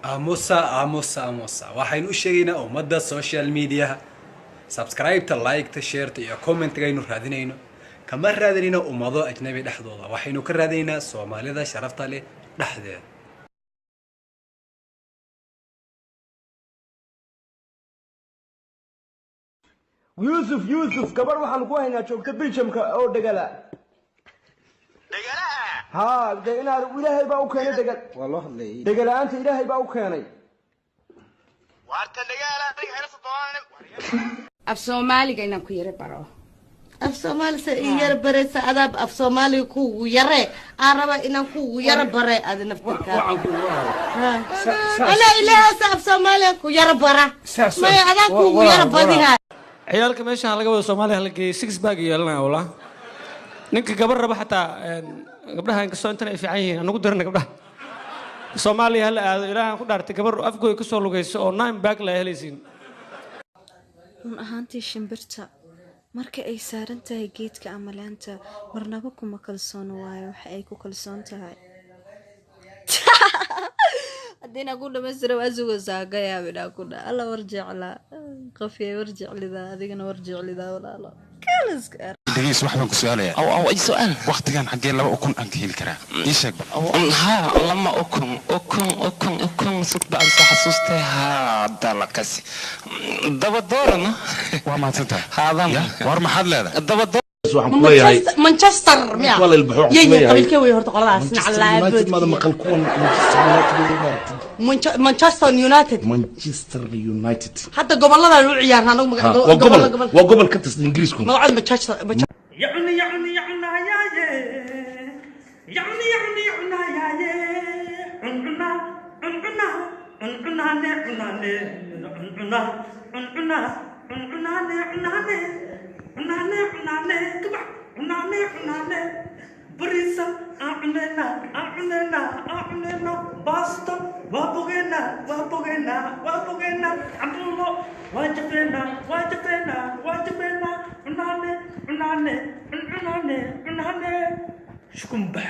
Aamusa, aamusa, aamusa. Waxaynu u sheegaynaa ummadda social mediaha subscribe-ta, like-ta, share-ta iyo comment-gaynu raadinayno. Kama raadinayno ummado ajnabi dhexdooda, waxaynu ka raadinaynaa Soomaalida sharafta leh dhexdeeda. Yuusuf, Yuusuf, gabadh waxaanu ku haynaa joogta Biljamka oo dhegala. Haa, de inaad Ilaahay baa u keenay dhegal. Waa loo hadlayay. Dhegala-aanta Ilaahay baa u keenay. Af Soomaaliga inaan ku yara baro. Af Soomaali se ii yara baraysa? Adaab af Soomaaliga kugu yare aan raba inaan kugu yara bare adi naftirkaa. Ana Ilaahasa af Soomaaliga ku yara bara, maya adaa kugu yara badiha. Ciyaalka meeshaan laga wado Soomaaliya la geeyey six bag yeelanaya. Walaa ninka gabar raba xataa gabdhaha, inkastoo intan ay fiican yihiin, anugu dirana gabdhaha Soomaaliya hala aado. Ilaahan ku dhaartay, gabar Afgooy kasoo lugayso oo nine bag la helaysiin. Run ahaantii, shimbirta marka ay saaran tahay geedka ama laanta, marnaba kuma kalsoon, waayo waxa ay ku kalsoon tahay haddii inaan ku dhamaystira waa sugaysaa ka yaabinaa ku dha alla. War jeclaa qofyay, war jeclidaa adigana, war jeclidaa walaalo kaliska. Dhegeys, wax baan ku su'aalayaa. Aw aw, ay su'aal. Waqtigan xaggee laba ukun aan ka heli karaa? Ii sheeg. Haa, lama ukun, ukun, ukun, ukun, sug bacdi soo xasuustay. Haa, dalakasi daba doorano. Waa mahadsantahay. Haadan. Ya, war maxaad leedahay? Daba door. Waxaan ku leeyahay Manchester miya? Waa la ilbaxo, waxaan ku yaya leeyahay. Qabiilkee wey horta qoladaas? Manchester United maada maqal? Kuwan Manchester United way maaragtay. Manchester United. Manchester United. Hadda goboladan u ciyaarna anagu. Ha, waa gobol, waa gobol ka tirsan Ingiriisku. Magacooda Manchester. يعني يعني يعني يا يعني يعني يعني يا عنا عنا عنا عنا عنا عنا عنا عنا عنا عنا كبع عنا عنا بريسا عنا عنا عنا باستا وابغينا وابغينا وابغينا عبدالله واجبنا واجبنا واجبنا عنا عنا عنا عنا شكون بح.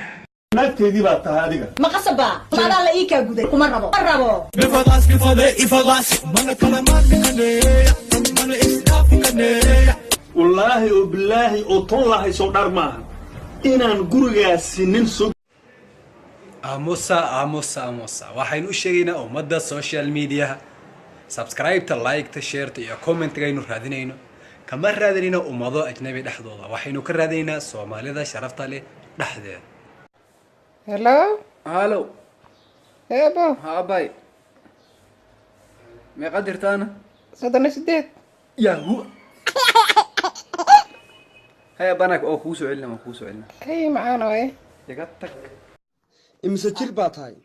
Naagteedii baa tahay adiga. Ma qasaba adaa la ii kaa guday? Kuma rabo, ma rabo. Wallaahi oo bilaahi oo tollaahay, soo dhar maaha inaan gurigaasi nin soo Aamusa, aamusa, aamusa. Waxaynu u sheegaynaa ummadda social mediaha subscribe-ta, like-ta, share-ta iyo comment-gaynu raadinayno. Kama raadinayno ummado ajnabi dhexdooda, waxaynu ka raadinaynaa Soomaalida sharafta leh dhexdeeda. Hello. Halo. Eebo. Haa, abay, meeqa dirtaana? 38. Yahu, haya banak oo kuu soo celina, waan kuu soo celina. Hey, macaan waaye. Iga tag. Imise jir baa tahay?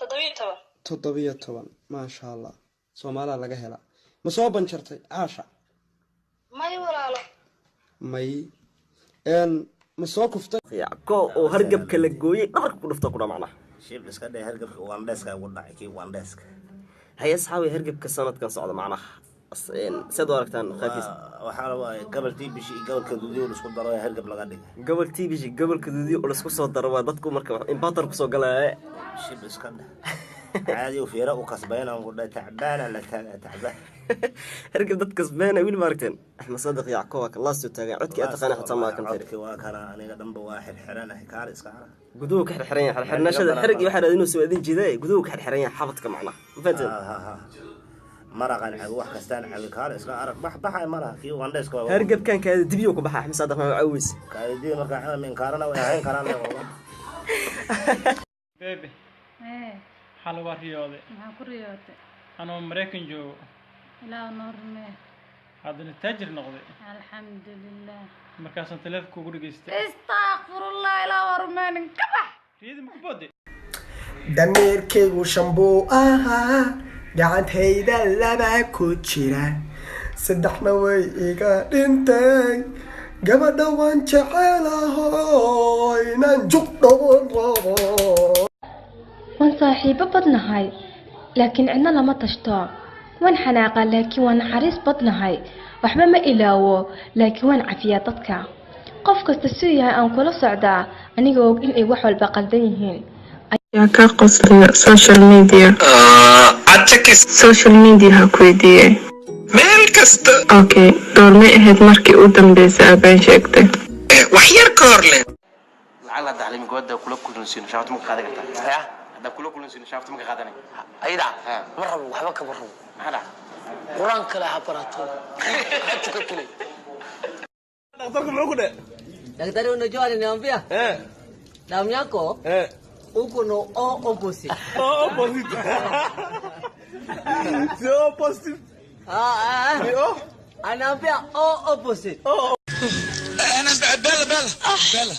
17. 17, maasha Allah. Soomaalaa laga helaa. Ma soo banjartay caasha? May, walaalo. May ma soo kuftay? Ko oo hargabka la gooyey dhabarka ku dhufta kudha macnaha. Shib iska dheh, hergabka ugandheeska ugu dhacay, kii ugandheeska. Haye asxaabi, hargabka sanadkan socda macnaha siad u aragtaan qaabkiisa? Waxaana waaye gobol TBC iyo gobolka duudiyo la isku daro ee hergab laga dhigay. Gobol TBC, gobolka duudiyo oo laisku soo daro, waa dadku marka imbatar kusoo galaya. Shib iska dheh, caadi u fiira u kasbayna ku dhahay, tacbaana la taagaa, tacbaan. Hargab dad kasbeena weli ma aragteen? Axmed Sadiq Yacko waa kan laasoo taagan. Codkii aad taqaana xataa maa kan firi. Codki waa kana, aniga dhanba waa xirxiranahay, kaar iska cara. Guduhu ka xirxiran yahay, xirxirnaashada xarig iyo waxaa raadinaysa waa idin jiiday. Guduhu ka xirxiran yahay xabadka macnaha, ma fahanteen? Maraqan cabi, wax kastaan cabi, kaar iska arag, bax baxay ma laha kii ugandheeska waa. Hargabkan kaada dibiyo ku baxa. Axmed Sadiq ma caawis? Kaadidii markaa camal inkaarana way ahayn karaan wallah. Baby, xal waa riyooday. Maxaa ku riyootay? Anoo Maraykan joogo. Ilaah noo rumee. Haddana taajir noqday. Alxamdulilah. Markaasaan taleefonka ugu dhegaystay. Istakfirullah, ilaah waa rumeenin, ka bax. Riyadii ma ku booday? Dameerkaygu shan buu ahaa, gacantayda laba ku jira, saddexna way iga dhintay. Gabadha waan jecelaho, inaan jug dhawan rabo. Waan saaxiibo badnahay, laakiin cidna lama tashto. Waan xanaaqaa, laakiin waan naxariis badnahay. Waxba ma ilaawo, laakiin waan cafiyaa dadka. Qof kasta siduu yahay aan kula socdaa, anigoo og in ay wax walba qaldan yihiin. Yaa kaa qosliyo social media? Social media ha ku weydiiyey. Meel kasta. Okay, goormay ahayd markii u dambeysay aad been sheegtay? Wax yar ka hor leh. Lacag la daclimi gabadha kula kulansiino shaafta ma ka qaadan kartaa? Ya, haddaa kula kulansiino shaafta ma ka qaadanay? Ayda ma rabo, waxba kama rabo. Maxaa dhaca? Qur-aan kale ha barato, ha tuka kale. Dhakhtarku muxuu ku dhe? Daktari, unajua aliniambia damu yako uko no O opposite. O opposite. Si O positive. Ah, ah, ah. Anaambia O opposite. O. Bela, Bela, Bela.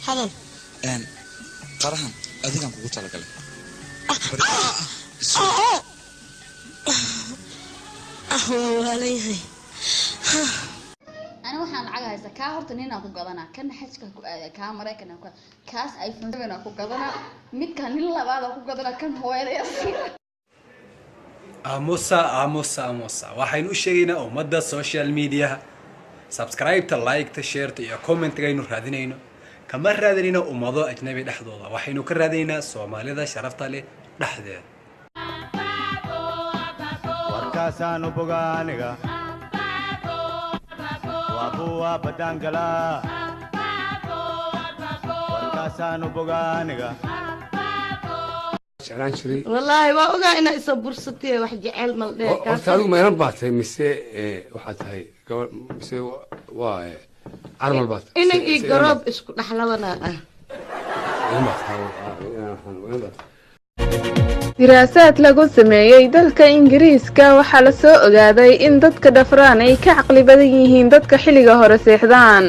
Hadal. Qarahan adigaan kugu talagalay. Ah, waa waalanyahay. Ani waxaan lacag haysta kaa horta ninaan ku gadanaa, kana xajka ku aada, kaa maraykan ku aada, kaas iPhone 7 aan ku gadanaa, midkaan nin labaad aan ku gadanaa, kan hooyada. Aamusa, aamusa, aamusa. Waxaynu u sheegaynaa ummadda social mediaha subscribe-ta, like-ta, share-ta iyo comment-gaynu raadinayno. Kama raadinayno ummado ajnabi dhexdooda, waxaynu ka raadinaynaa Soomaalida sharafta leh dhexdeeda. Warkaasaan u boga aniga waa kuwa badaangala. Warkaasaan u boga aniga. Jeclaan jiray. Wallaahi waa ogaa inaa isoo bursatay wax jecel maldhe. Horta adigu ma inan baa tahay mise waxaad tahay gabar mise waa carmal baa tahay? Inan iyo garoob isku dhexlabanaa ah. Inan baa tahay, inan baa tahay. Diraasaad lagu sameeyey dalka Ingiriiska waxaa la soo ogaaday in dadka dhafraan ay ka caqli badan yihiin dadka xilliga hore seexdaan.